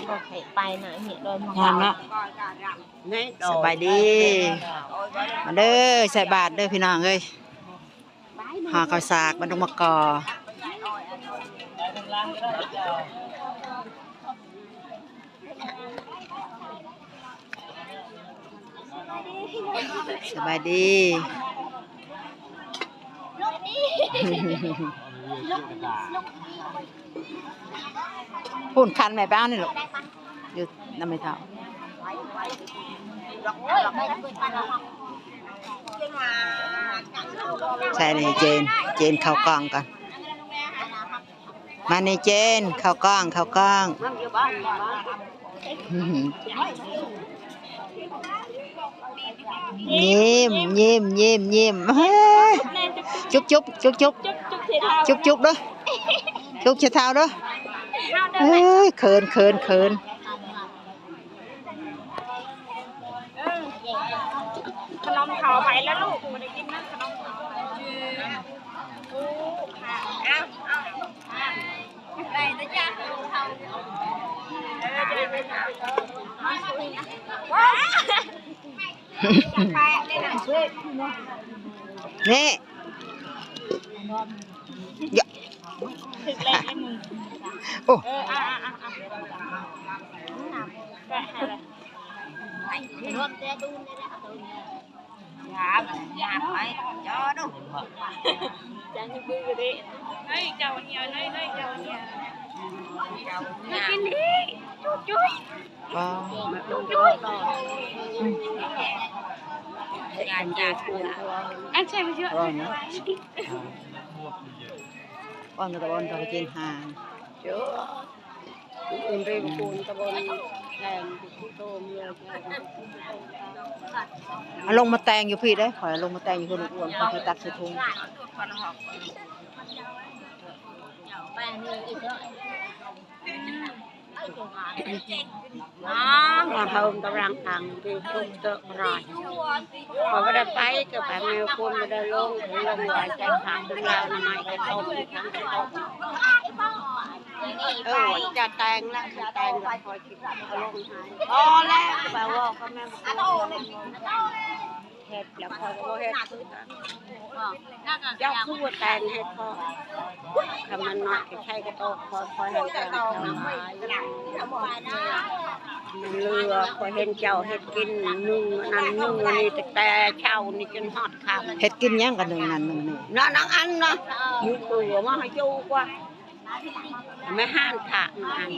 ບໍ່ໃຫ້ໄປນະ ເຮັດດອຍໝາກ ງາມເນາະ. ສະບາຍດີ ມາເດີ ໃສ່ບາດເດີພີ່ນ້ອງເອີຍ. ຫໍ່ເຂົ້າສາກ ບັນດົງມະກອກ. ສະບາຍດີ. ພຸ້ນ ຄັນແມ່ໄປເອົານີ້ລູກ ຢູ່ນຳແມ່ເຖົ້າ. ໃສ່ນີ້ເຈນ ເຈນເຂົ້າກ້ອງກ່ອນ. ມານີ້ເຈນ ເຂົ້າກ້ອງ ເຂົ້າກ້ອງ. ຍິ້ມ ຍິ້ມ ຍິ້ມ ຍິ້ມ ເຮີ້ຍ ຈຸບຈຸບ ຈຸບຈຸບ ຈຸບຈຸບເດີ້ ຈຸບໃສ່ເທົ້າເດີ້. ເຮີ້ຍ ເຂີນ ເຂີນ ເຂີນ. ເອີ ຂະໜົມເຂົ້າໃຜລະລູກ ບໍ່ໄດ້ກິນນະຂະໜົມເຂົ້າ. ໂອ້ ເອົາ ເອົາ ເອົາ ໄດ້ແຕ່ຢາກຂະໜົມເຂົ້າ. ເອີ ເດີ ນີ້ ຢະ ຖືກເລກໃຫ້ມຶງ. ໂອ້ ເອີ ອ່າ ອ່າ ອ່າ ອ່າ ແກະໃຫ້ເລີຍ. ຢາບ ຢາບໄປ ຈໍດູ ຈັງປືເດ້. ເຮີ້ຍ ເຈົ້າເໜຍ ເຮີ້ຍ ເຮີ້ຍ ເຈົ້າເໜຍ ເຈົ້າ ມາກິນດີ ຈຸ້ຍຈຸ້ຍ ຈຸ້ຍຈຸ້ຍ. ອັນໃສ່ມາເທື່ອ ອ່ອນກະຕະບອນ ເຂົາເປັນຫາງ. ເອົາລົງມາແຕ່ງຢູ່ພີ້ເດີ້ ຂ້ອຍລົງມາແຕ່ງຢູ່ເຮືອນລຸງອ້ວນ ຂ້ອຍໄປຕັດໃສ່ຖົງ. ມາເຮົາກຳລັງທາງທີ່ທຸກເຕີກະລາຍ ຂ້ອຍບໍ່ໄດ້ໄປ ກໍໄປແມວຄົນບໍ່ໄດ້ລົງ ລົງວ່າຈະຖາມເລື່ອງລາວນຳໄມ້ກະທົບ ເອີ ຈະແຕ່ງລະ ຈະແຕ່ງລະ ຂ້ອຍຊິເອົາລົງໃຫ້. ພໍແລ້ວ ໄປເວົ້າກັບແມ່ ເຮັດແລ້ວຂ້ອຍກໍບໍ່ເຮັດຄືກັນ. ເຈົ້າຄືບໍ່ແຕ່ງໃຫ້ຂ້ອຍ? ຄັນມັນມັກໃຊ້ກະໂຕກ ຂ້ອຍ ຂ້ອຍໃຫ້ແຕ່ງເຈົ້າຫຼາຍ. ມັນເຫຼືອ ຂ້ອຍເຫັນເຈົ້າເຮັດກິນ ໜຶ່ງອັນນັ້ນ ໜຶ່ງອັນນີ້ ຕັ້ງແຕ່ເຊົ້ານີ້ຈົນຮອດຄ່ຳ. ເຮັດກິນຫຍັງກະໜຶ່ງອັນນັ້ນ ໜຶ່ງນີ້ ນັ້ນອັນນະ ມີເກືອມາໃຫ້ຢູ່ກວ່າ ແມ່ຮ້ານຂາຍອັນ